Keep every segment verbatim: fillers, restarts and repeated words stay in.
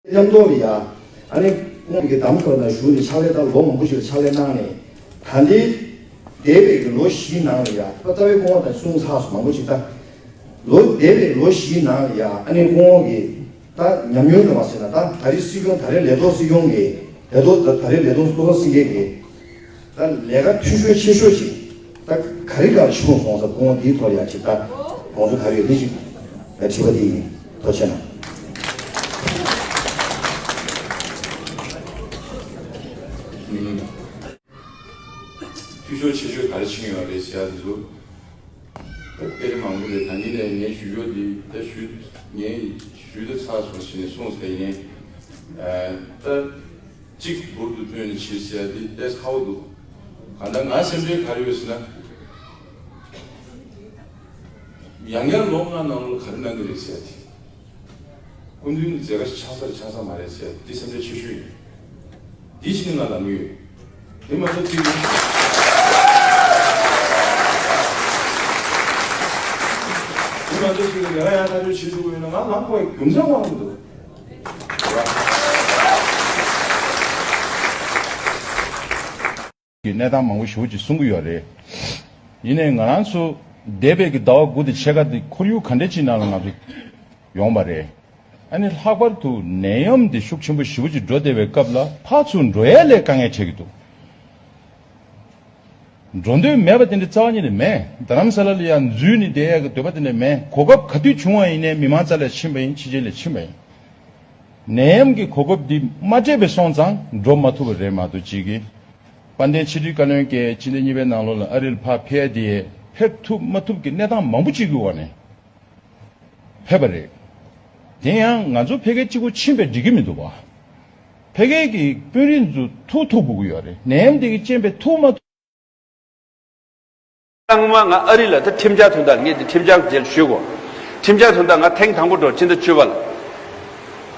མཉམ་དུ་ལ་ཡ། ཨ་ནི་ཁོང་གི་གདམ་ཁ་ན་བཞུགས་ནས་ཕྱག་ལས་ད་ལོ་མང་པོ་ཞིག་ལ་ཕྱག་ལས་གནང་ནས། ད་ལྟའི་འདས་པའི་གི་ལོ་བཞིའི་ནང་ལ་ཡ། ད་རྩ་བའི་སྐུ་ངོ་དང་གསུངས་ཚར་སོང་མང་པོ་ཞིག་ད། ལོ་འདས་པའི་ལོ་བཞིའི་ནང་ལ་ཡ། ཨ་ནི་སྐུ་ངོ་གི་ད་ཉམས་མྱོང་དང་མ་ཟེར་ན། ད་ད་རེས་སྲིད་སྐྱོང་ད་རེས་ལས་ཐོག་སྲིད་སྐྱོང་གི་ལས་ཐོག་ད་ད་རེས་ལས་ཐོག་བློ་བཟང་སེང་གེ་གི་ད་ལས་ཀ་འཐུས་ཤོར་ཆེ་ཤོས་ཤིག་ད་ག་རེ་ག་རེ་བྱུང་སོང་ཟེར། སྐུ་ངོ་འདིའི་ཐོག་ལ་ཡ་ཅིག་ད་དགོངས་ཚུལ་ག་རེ་ཡོད་འདི་ཅིག་ད་དྲི་བ་འདི་ཡིན། ཐུགས་རྗེ་ཆེ་གནང་། འཐུས་ཤོར་ཆེ་ཤོས་ག་རེ་ཕྱིན་ཡོད་རེད་ཟེར་ཡ་འདི་ཚོ་དཔེ་མང་པོ་རེད། ད་ནི་ནས་ངས་ཞུ་རྒྱུ་འདི་ད་ཞུ་ངས་ཞུ་ད་ཚར་སོང་ཞེས་ནས་གསུངས་ཟེར་ཡིན། ད་གཅིག་འབུར་དུ་བཏོན་ནས་ཕྱིར་ཟེར་ཡ་འདི་ཏོག་ཙམ་ཁག་པོ་འདུག་གང་ལྟར་ང་སེམས་ཁྲལ་ག་རེ་ཡོད་ཟེར་ན། ཡང་བསྐྱར་ལོ་ལྔ་ནང་ལོགས་ག་རེ་གནང་གི་རེད་ཟེར་ཡ་དེ། སྐུ་མདུན་གྱི་མཛད་ཁ་ཆགས་ས་རེད་ཆགས་ས་མ་རེད་ཟེར་འདི་སེམས་ཁྲལ་ཆེ་ཤོས་ཡིན། འདི་ཕྱིན་ང་ལབ་ཀྱི་ཡོད། དེ་མ་གཏོགས་གཅིག་ཡིན། དེ་མ་གཏོགས་གཅིག་ལ་ལས་ཀ་ཡང་ཐག་གཅོད་བྱེད་ཐུབ་ཀྱི་ཡོད་ན་ང་ལངས་དགོས་རྒྱུ་མཚན་དབང་གི་འདུག་གི་གནས་སྟངས་མང་པོ་ཞེ་པོ་ཅིག་གསུང་གི་ཡོད་རེད། ཡིན་ནའི་ང་རང་ཚོ་འདས་པའི་གི་ཟླ་བ་དགུ་དང་ཕྱེད་ཀ་དེ་ཁོར་ཡུག་ག་འདྲ་ཅིག་ནང་ལ་ང་ཚོ་ཡོང་བ་རེད། ཨ་ནི་ལྷག་པར་དུ་ནད་ཡམས་འདི་ཤུགས་ཆེན་པོ་ཞེ་པོ་ཅིག་འགྲོ་བསྡད་པའི་སྐབས་ལ་ཕར་ཚུར་འགྲོ་ཡས་ལས་དཀའ་ངལ་འཕྲད་ཀྱི་འདུག་འགྲོ་འདོད་མེད་པ་དེ་འདྲ་རྩ་བ་ཉིད་ནས་མེད། རྡ་རམ་ས་ལ་ལ་ཡང་འཛུལ་ནས་བསྡད་ཡས་ཀྱི་འདོད་པ་དེ་འདྲ་མེད། གོ་སྐབས་ག་དུས་བྱུང་བ་ཡིན་ནའི་མི་མང་རྩ་ལས་ཕྱིན་པ་ཡིན། ཕྱི་རྒྱལ་ལ་ཕྱིན་པ་ཡིན། ནད་ཡམས་ཀྱི་གོ་སྐབས་འདི་མ་སྤྲད་པའི་སོང་ཙང་འགྲོ་མ་ཐུབ་པ་རེད་མ་གཏོགས་གཅིག་གིས། དཔལ་ལྡན་ཕྱི་དྲིལ་བཀའ་བློན་གྱིས་སྤྱི་ཟླ་གཉིས་པའི་ནང་ལོགས་ལ་ཨ་རི་ལ་ཕར་ཕེབས་དེ་ཕེབས་ཐུབ་མ་ཐུབ་ཀྱི་གནས་སྟངས་མང་པོ་ཅིག་གི་འོག་ནས་ཕེབས་པ་རེད། དེ་ཡང་ང་ཚོ་ཕ་གིར་གཅིག་པུ་ཕྱིན་པས་འགྲིག་གི་མི་འདུག་བ། ཕ་གི་གི་དཔོན་རིགས་ཚོ་ཐུག་ཐུག་དགོས་ཀྱི་ཡོད་རེད། ནད་ཡམས་དེ་གི་རྐྱེན་པས་ཐུག་མ་ཐུབ། སྔོན་མ་ང་ཨ་རི་ལ་ད་ཁྲིམས་འཆར་དོན་དག་ངས་འདི་ཁྲིམས་འཆར་རྗེས་ཞུས་གོ། ཁྲིམས་འཆར་དོན་དག་ང་ཐེངས་དང་པོ་འགྲོ་ཕྱི་ཟླ་བཅུ་པ་ལ།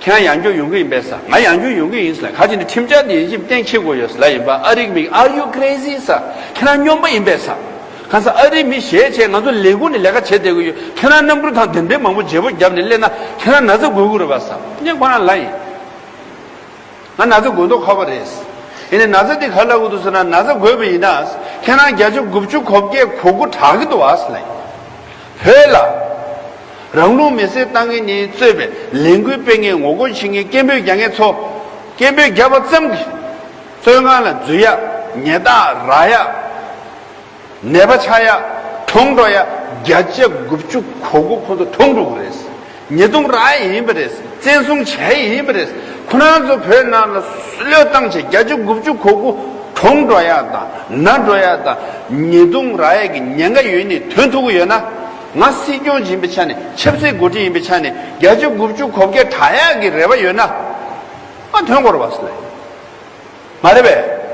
ཁྱེད་རང་ཡང་བསྐྱར་ཡོང་གི་ཡིན་པས་ཟེར། ང་ཡང་བསྐྱར་ཡོང་གི་ཡིན་ཟེར་ལ། ག་ཅི་ནས་ཁྲིམས་འཆར་འདི་ཡིན་གཅིག་གཏན་འཁེལ་དགོས་ཡོད་ཟེར་ལབ་ཡིན་པ། ཨ་རིག་མིག Are you crazy ཟེར། ཁྱེད་རང་སྨྱོན་པ་ཡིན་པས་ཟེར། གང་ཟེར་ཨ་རིའི་མི་ཞེ་ཆེ་ང་ཚོ་ལས་ཁུངས་ནས་ལས་ཀ་བྱེད་བསྡད་ཀྱི་ཡོད། ཁྱེད་རང་རྣམ་འགྱུར་དང་དེ་འདྲའི་མང་པོ་བརྗེ་པོ་བརྒྱབ་ནས་སླེབས་ན་ཁྱེད་རང་ན་ཚ་འགོས་ཀྱི་རེད་པ་ཟེར། ངས་ཁོ་རང་ལབ་ཡིན། ང་ན་ཚ་འགོས་མདོག་ཁ་པོ་རེད། ཡིན་ནའི་ན་ཚ་འདི་ག་རེ་ལབ་ཀྱི་འདུག་ཟེར་ན། ན་ཚ་འགོས་པ་ཡིན་ན་ཁྱེད་རང་བརྒྱ་ཆ་དགུ་བཅུ་གོ་བརྒྱད་གོ་དགུ་དྲག་གི་འདུག་ཨ་ཟེར་ལབ་ཡིན། བོད་ལ་རང་ལུས་མེར་སྲེག་བཏང་མཁན་ནས་གཙོས་པའི་ལས་འགུལ་སྤེལ་མཁན་ངོ་རྒོལ་བྱེད་མཁན་སྐད་འབོད་རྒྱག་མཁན་ཚོ་སྐད་འབོད་བརྒྱབ་པ་ཙམ་གྱིས་བཙོན་ཁང་ལ་འཛུལ་ཡ། ཉེས་རྡུང་རག་ཡ། ནད་པ་ཆགས་ཡ། གྲོངས་འགྲོ་ཡ། བརྒྱ་ཆ་དགུ་བཅུ་གོ་དགུ་ཁོ་ཚོ་གྲོངས་འགྲོ་གི་རེད། ཉེས་རྡུང་རག་ཡ་ཡིན་པ་རེད། བཙན་བཟུང་བྱས་ཡ་ཡིན་པ་རེད། ཁོ་རང་ཚོ་བོད་ནང་ལ་བློས་བཏང་བྱས་བརྒྱ་ཆ་དགུ་བཅུ་གོ་དགུ་གྲོངས་འགྲོ་ཡ་དང་ན་འགྲོ་ཡ་དང་ཉེས་རྡུང་རག་ཡ་གི་ཉེན་ཁ་ཡོད་ནི་ཐོན་ཐུབ་ཀྱི་ཡོད་ན། ང་སྲིད་སྐྱོང་ཡིན་པའི་ཆ་ནས་ཆབ་སྲིད་འགོ་ཁྲིད་ཡིན་པའི་ཆ་ནས་བརྒྱ་ཆ་དགུ་བཅུ་གོ་བརྒྱད་དྲག་ཡ་གི་རེ་བ་ཡོད་ན། ང་ཐོན་དགོས་རེད་པ་ཟེར་ལབ་ཡིན། མ་རེད་པས།